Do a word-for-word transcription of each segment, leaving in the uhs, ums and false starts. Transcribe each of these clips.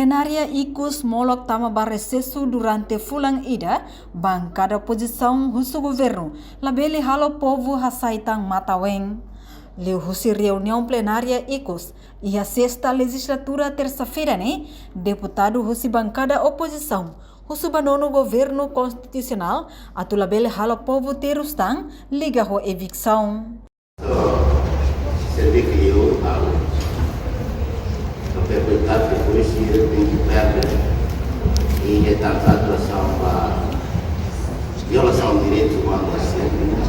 Plenária ikus molok tama ba resesu durante fulan ida, bankada opozisaun husu governu labele halo povu hasai tan matan-ween. Liuhusi reuniaun plenária ikus iha sesta lejizlatura tersa-feira ne'e, deputadu husi bankada opozisaun husu ba nonu governu konstitusionál atu labele halo povu terus tan liga ho eviksaun. Servisu liu, ah, papél kuitat depois sira tenke perde. I hetan atuasaun ba violasaun direitus umanus sira.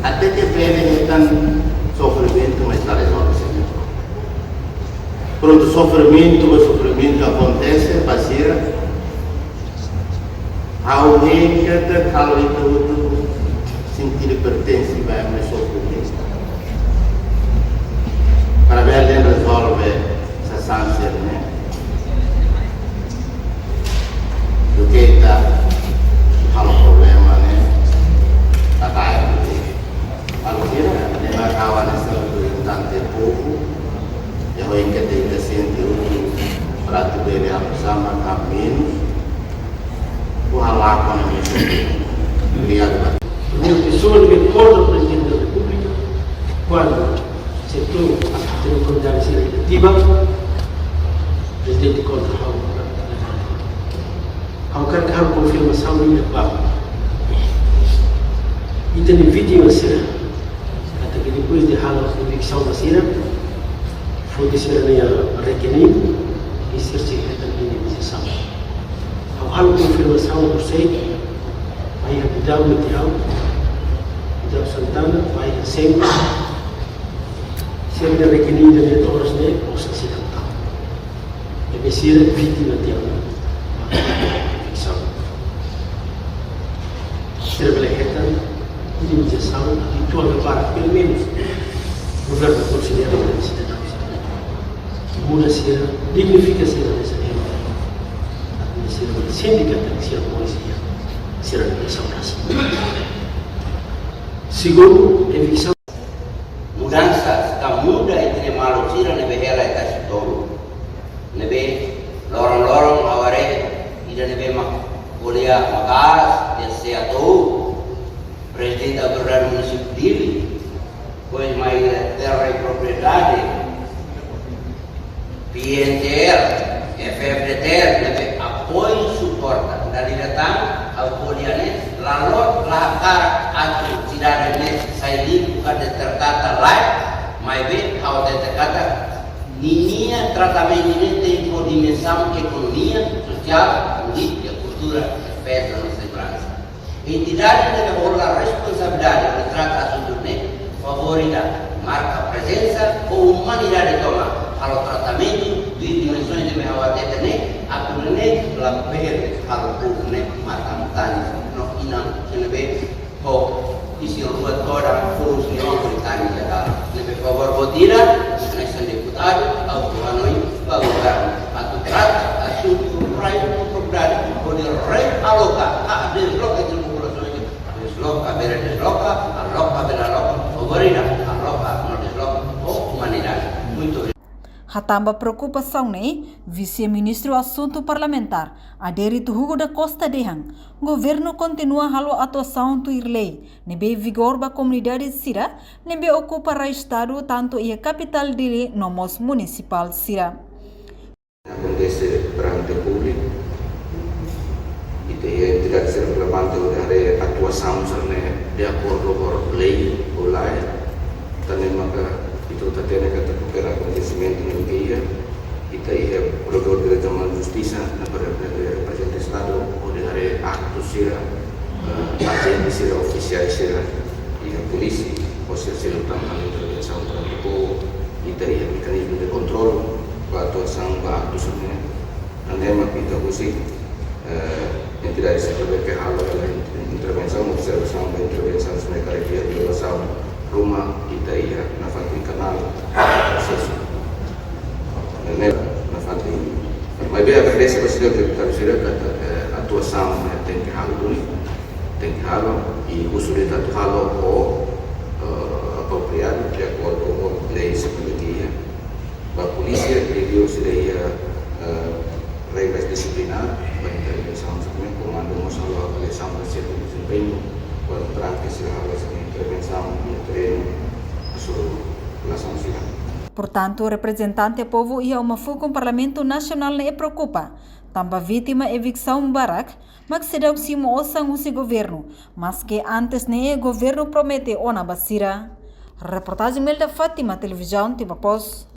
Até ke perde hetan sofrimentu, mas la rezolve, señór. Prontu, sofrimentu, mas sofrimentu akontese ba sira. Ha'u hein katak halo ita hotu sentidu pertense ba ema sofre ne'e. Para bele rezolve sasán sira-ne'e. Duké ita halo problema ne'e, ita bai. Halo sira, ne'e mak ha'u hanesan reprezentante povu, ya, ha'u hein katak ita sente hotu para atu bele halo sama ka menus. Ojalá con el Obrigado. Primeiru pesoa ne'ebé kontra Prezidente da Repúblika, kuandu setór atividade sira negativa, Prezidente kontra ha'u. Ha'u hakarak halo konfirmasaun ida ba ita-nia vítima sira, katak depois de halo eviksaun ba sira, foti sira-nia rekening, i sira sei hetan indemnizasaun. Ha'u halo konfirmasaun husi Bahia Bidau Metiau, Bidau Santana, Bahia Sempa, sira-nia rekening ida-ne'e toros ne'e, osan sira tau. Ne'ebé sira vítima tiha ona. Eviksaun. Sira bele hetan indemnizasaun di tuan para, pelumenus, governu konsidera ita sidadaun sira. Muda sira, dignifika sira hanesan ema. Atu sira bele sente katak sira polísia, sira bele salvasaun. Segundu, eviksaun. Mudansa ka muda ita-nia maluk sira ne'ebé hela iha Tasi Tolu. Ne'ebé loron-loron ha'u haree ida ne'ebé mak ko'alia maka'as, dehan se atu Prezidente Autoridade Munisípiu Dili, depois mai Terra e Propriedade, P N T L, F F D T L, ne'ebé apoiu suporta. Dala ida tan, ha'u ko'alia ne'e, la loos, la hakarak atu sidade ne'e sai limpu ka deterioradu, lae, maibé ha'u hatete katak ninia tratamentu ne'e tenke ho dimensaun ekonomia, sosiál, polítika, kultura, defeza no seguransa. Entidade ne'ebé hola responsabilidade hodi trata asuntu ne'e, favór ida marka prezensa ho umanidade tomak, halo tratamentu, tuir dimensaun ne'ebé ha'u hatete ne'e, atu nune'e labele halo povu ne'e matan-tanis, no inan sira ne'ebé ho isin-rua todan, foun sira-nia oan ho ita-nia dala. Ne'ebé favór boot ida, hanesan deputadu, ha'u hanoin ba governu atu trata asuntu rai no propriedade, hodi realoka, ka desloka entre populasaun, desloka, bele desloka, aloka, bele aloka, favór ida, aloka, no desloka ho umanidade. Muito obrigado. Hatán ba preokupasaun ne'e, Vise-Ministru Asuntu Parlamentár, Adérito Hugo da Costa dehan, governu kontinua halo atuasaun tuir lei ne'ebé vigora ba komunidade sira ne'ebé okupa rai Estadu, tantu iha kapitál Dili no mós munisipál sira. Akontese perante públiku, ita iha entidade sira relevante hodi haree atuasaun sira-ne'e de akordu ho lei ou lae, tan ne'e maka ita hatene katak kualkér akontesimentu ne'ebé iha, ita iha Prokuradór Jerál Justisa, ne'ebé reprezenta Estadu, hodi haree aktu sira, eh, ajente sira, ofisiál sira iha polísia, ou sira sira tama intervensaun perante povu, ita iha mekanizmu de kontrolu ba atuasaun ba aktu sira-ne'e. Tan ne'e mak ita husu, eh, entidade sira ne'ebé ke halo hela intervensaun, observasaun ba intervensaun sira-ne'e karik iha violasaun ruma, ita iha nafatin kanál prosesu. Ne'e nafatin. Maibé agradese ba señór deputadu sira katak, eh, atuasaun ne'e tenke halo duni, tenke halo, i husu de'it atu halo ho, eh, apropriadu, de akordu ho lei sira ne'ebé iha. Ba polísia, liuliu sira iha, eh, Portantu, reprezentante povu iha uma fukun Parlamentu Nasionál ne'e preokupa tanba vítima eviksaun barak mak seidauk simu osan husi governu, maske antes ne'e governu promete ona ba sira. Reportajen Melda Fátima, Televizaun Timor Post.